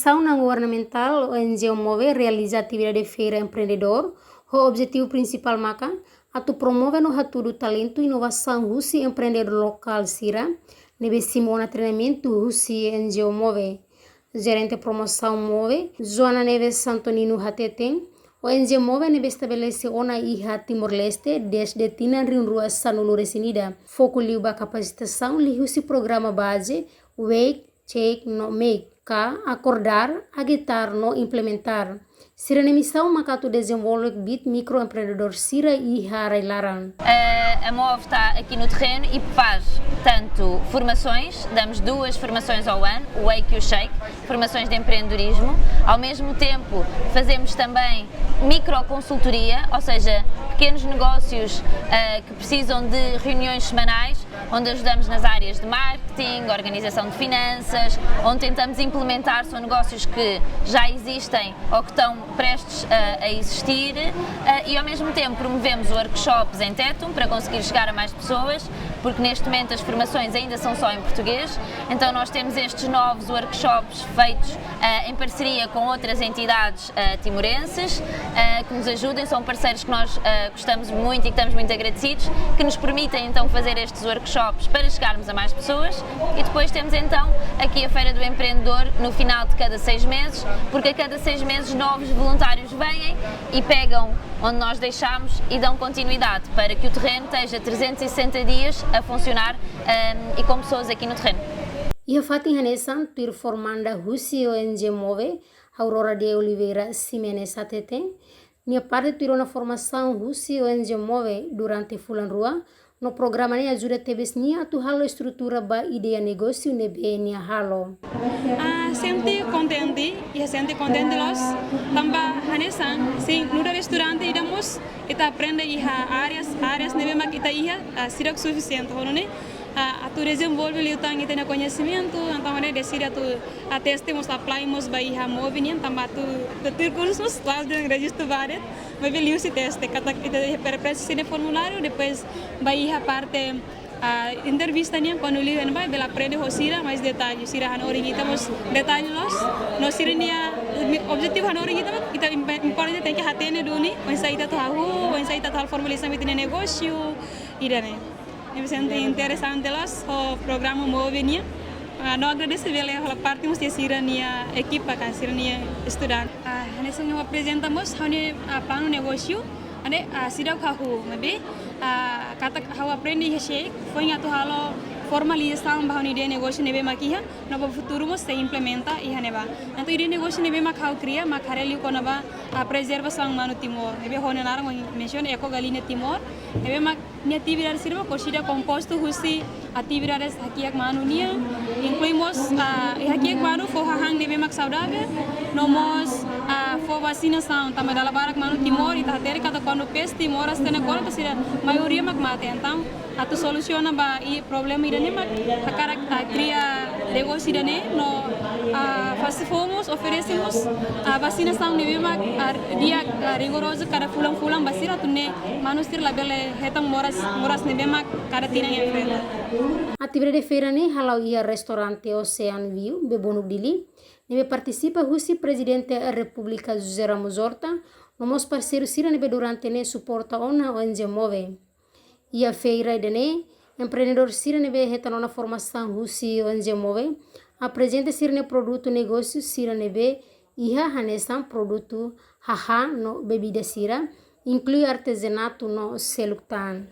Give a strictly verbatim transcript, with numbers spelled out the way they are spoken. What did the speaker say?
Asaun Não Governamentál, O N G O Move, realiza atividade feira empreendedór, ho objetivu prinsipál maka atu promove no hatudu talentu inovasaun husi empreendedór lokál sira ne'ebé simu ona treinamentu husi N G O Move. Jerente Promosaun Move, Joana Neves Santonino hateten, O N G O Move ne'ebé estabelese ona iha Timor-Leste dezde tinan rihun rua sanulu resin ida, foku liu ba kapasitasaun liuhusi programa baze Wake, Check no Make, ka Acordar, Agitar no Implementar. Sira-nia misaun maka atu dezenvolve kbiit mikroempreendedór sira iha rai-laran. A Move está aqui no terreno e faz tanto formações, damos duas formações ao ano, o Wake e o Shake, formações de empreendedorismo. Ao mesmo tempo, fazemos também microconsultoria, ou seja, pequenos negócios uh, que precisam de reuniões semanais, onde ajudamos nas áreas de marketing, organização de finanças, onde tentamos implementar, são negócios que já existem ou que estão prestes a, a existir uh, e ao mesmo tempo promovemos workshops em Tétum para conseguir chegar a mais pessoas, porque neste momento as formações ainda são só em português, então nós temos estes novos workshops feitos uh, em parceria com outras entidades uh, timorenses uh, que nos ajudem, são parceiros que nós gostamos muito e que estamos muito agradecidos, que nos permitem então fazer estes workshops para chegarmos a mais pessoas. E depois temos então aqui a Feira do Empreendedor no final de cada seis meses, porque a cada seis meses novos voluntários vêm e pegam onde nós deixámos e dão continuidade para que o terreno esteja trezentos e sessenta dias a funcionar um, e com pessoas aqui no terreno. Iha fatin hanesan, tuir formanda husi O N G O Move, Aurora de Oliveira Ximenes hateten, nia parte tuir ona formasaun husi O N G O Move durante fulan rua, no programa ne'e ajuda tebes nia atu halo estrutura ba ideia negósiu ne'ebé nia halo. Ah, sente kontente, iha sente kontente loos, tanba hanesan, sin, nu'udar estudante ida mós, ita aprende iha áreas, áreas ne'ebé mak ita iha, ah, seidauk sufisiente, ho nune'e, ah, atu dezenvolve liután ita-nia koñesimentu, entaun ne'e deside atu, ah, teste mós, apply mós ba iha Move nian, tanba atu, atu tuir kursus mós, la'ós dehan rejistu ba de'it, maibé liuhusi teste, katak ita iha pre-, preenxe sira-nia formuláriu, depois ba iha parte, ah, entrevista nian, kuandu liu iha ne'ebá, bele aprende ho sira mais detalle, sira hanorin ita mós detalle loos, no sira-nia objetivu hanorin ita, ita imp-, importante tenke hatene duni, oinsá ita atu hahú, oinsá ita atu halo formalizasaun ita-nia negósiu, ida-ne'e. Ne'ebé sente interesante loos ho programa Move nian. Ah, no agradese bele hola parte mós iha sira-nia ekipa ka sira-nia estudante. Ah, hanesan ha'u aprezenta mós ha'u-nia, ah, planu negósiu, ane, ah, seidauk hahú, maibé, ah, katak ha'u aprende iha Shake, foin atu halo formalizasaun ba ha'u-nia ideia negósiu ne'ebé mak iha, no ba futuru mós sei implementa iha ne'ebá. Entaun ideia negósiu ne'ebé mak ha'u kria, mak haree liu kona-ba, ah, prezervasaun manu Timor. Ne'ebé ho nia naran mensiona Eko Galinha Timor, ne'ebé mak nia atividade sira mak konsiste kompostu husi atividades hakiak manu nian, inklui mós, ah, hakiak manu fó hahán ne'ebé mak saudavel, no mós, ah, fó vasinasaun, tanba dala barak manu Timor, ita hatene katak kuandu peste moras tiha ona kona, sira maioria mak mate, entaun, atu solusiona ba iha problema ida-ne'e mak hakarak, ah, kria negósiu ida-ne'e, no, ah, fase fó mós, oferese mós, ah, vasinasaun ne'ebé mak, ah, di'ak, ah, rigorozu kada fulan-fulan ba sira atu nune'e manu sira labele hetan moras, moras ne'ebé mak kada tinan enfrenta. Atividade feira ne'e hala'o iha restaurante Ocean View, Bebonuk Dili, ne'ebé partisipa husi Prezidente Repúblika José Ramos Horta, no mós parseiru sira ne'ebé durante ne'e suporta ona O N G O Move. Iha feira ida-ne'e, empreendedór sira ne'ebé hetan ona formasaun husi O N G O Move aprezenta sira-nia produtu negósiu sira ne'ebé iha hanesan produtu hahán no bebida sira, inklui artezanatu no seluk tan.